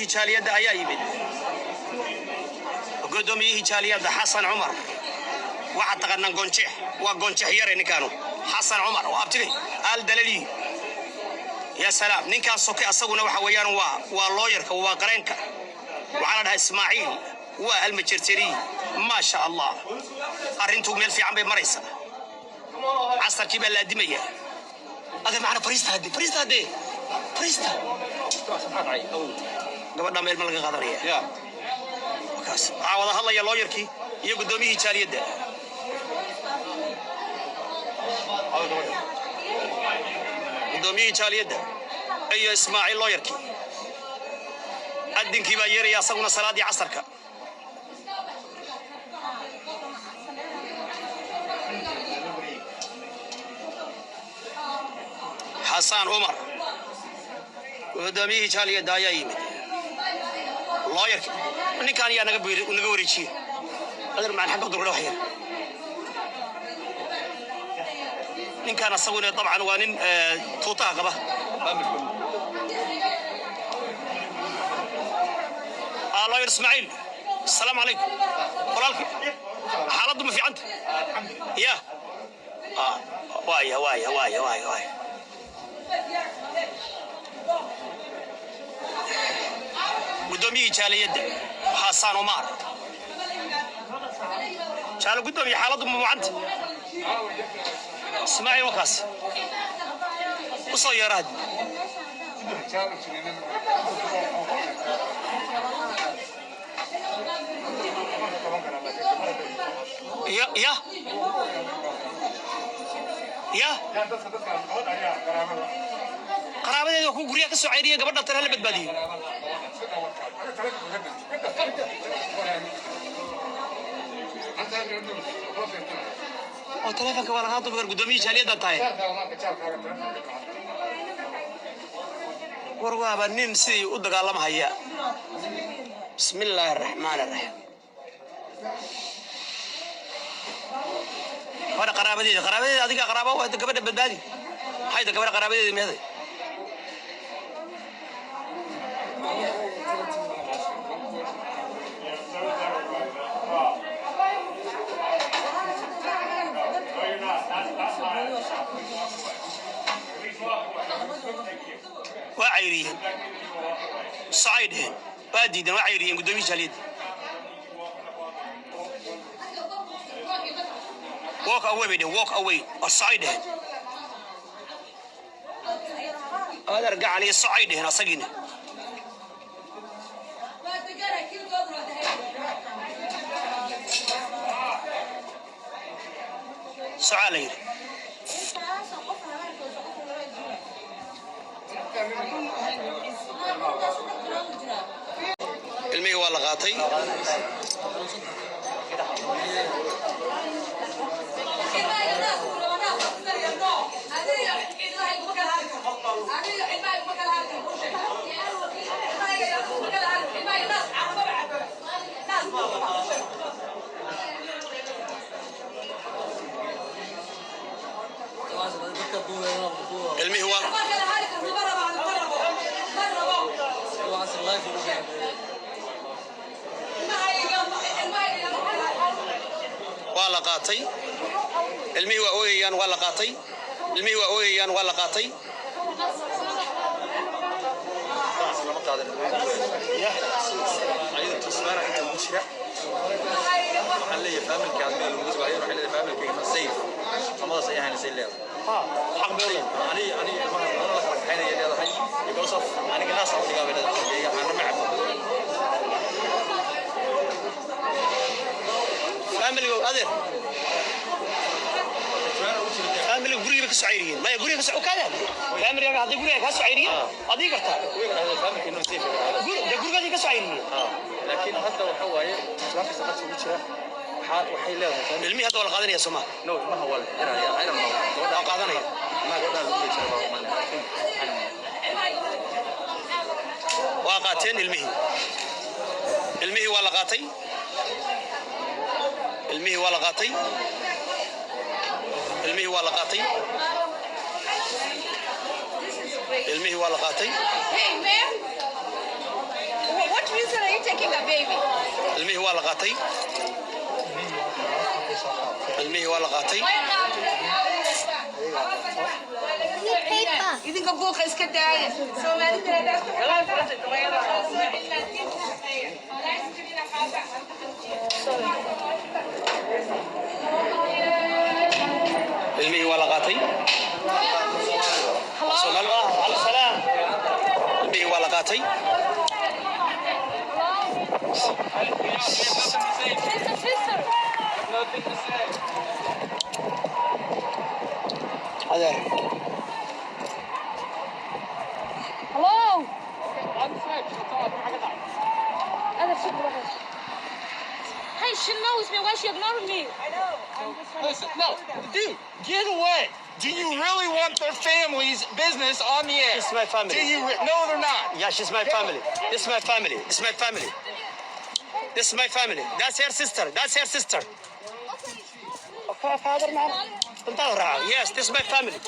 Guddoomiyihii jaaliyadda ayaa yimid. Guddoomiyihii jaaliyadda Xasan Cumar, waxaad taqaanaan Gonjeex, waa Gonjeex yare ninkaanu. Xasan Cumar waa abtigay Aaldalali. Ya salaam! Ninkaas soke asaguna waxa weeyaan waa lawyerka, waa qareenka. Waxaa la dhahaa Ismaaciil, waa Almajerteri. Maasha Allah, arrintu meel fiican bay maraysaa. Casarkii baa laadimaya. Adeer macna, fariista hadde, fariista hadde, fariista. Gabadha meel ma laga qaadanaya? Kaas waxaa wada hadlaya lawyerkii iyo guddoomiyihii jaaliyadda. Guddoomiyihii jaaliyadda iyo Ismaaciil lawyerkii. Adinkii baa yeeraya asaguna, salaadii casarka. Xasaan Cumar, guddoomiyihii jaaliyadda ayaa yimid. Lawyerki ninkaan ayaa naga wareejiyey. Adeer macaan, xagga durudha wax yar. Ninkaan asaguna dabcan waa nin tuutaha qaba. Lawyer Ismaaciil, asalaamu calaykum walaalkii. Xaaladdu ma fiicanta ya? Waaya, waaya, waaya, waaya, waaya. Guddoomiyihii jaaliyadda Xasaan Umar jaalo. Guddoomiye, xaaladdu ma mucanta? Ismaaciil wakaas u soo yeeraad. Ya, ya, ya. Qaraabadeeda ku guryaha ka soo ceyriyeen. Gabadha tan hala badbaadiyo. Oo taleefonka waa lagaa dubi kar. Guddoomiye jaaliyadda tahay. War waaba nin sidii u dagaalamahaya. Bismi illaahi araxmaan araxiim. Gabadha qaraabadeeda, qaraabadeeda, adiga qaraaba u ahda, gabadha badbaadi. Maxay tahay gabadha qaraabadeeda meeday? Waa cayriyeen, socay dheheen, waa diideen, waa cayriyeen guddoomiye jaaliyadda. "Walk away," bay dheheen. "Walk away," oo socay dheheen. Adeer gacal iyo socay dheheen asagiina. Socaa la yidhi. Ilmihii waa la qaatay. Ilmihii waa la qaatay. Ilmihii waa ooyayaan, waa la qaatay. Ilmihii waa ooyayaan, waa la qaatay. Lama qaadan. Ayada tusbaana inta ugu jira. Waxaan leeyahay familka meel ugu jira. Ayada waxay leedahay familkayga safe amadaas ay ahayn say leedahay. Xaq bay u leedahay. Ani ilmaha mana la kala kaxaynaya leedahay, because of aniga naas aan u dhigaa bay leedahay, familkayga aan rama cabo. Familiga, adeer. Tusbaana ugu jira. Familiga guriga bay ka soo cayriyeen. Maya, guriga ka soo kaada. Familiga hadday guriga kaa soo cayriyeen, waad ii kartaa. Way dhahday familkay no safe. Dee gurigaadii ka soo cayriyeen. Laakiin hadda waxa waaye tusbaan kasta qadka ugu jira. Waxay leedahay family. Ilmihii hadda waa la qaadanaya, soo maa? No, ilmaha waa la xiraya. I don't know. Gabadha Waa qaadanaya. Ilmaha gabadha lagu jira baa I think. Waa qaateen ilmihii. Ilmihii waa la qaatay. Ilmihii waa la qaatay. Ilmihii waa la qaatay. Ilmihii waa la qaatay. Hey, man. taking the baby. Ilmihii waa la qaatay, ilmihii waa la qaatay. Idinka buuqa iska daaya. Soomaalida. Ilmihii waa la qaatay. Soomaali ah cala salaam. Ilmihii waa la qaatay. Sister, sister. Nothing to say. Adeer. Hello. Other super. Hey, she knows me. Why she ignoring me? Listen, no, dude, get away. Do you really want their family's business on the air? This is my family. Do you? No, they're not. Yeah, she's my family. This is my family. This is my family. This is my family. That's her sister. That's her sister. Okay, father, man. Yes, this is my family.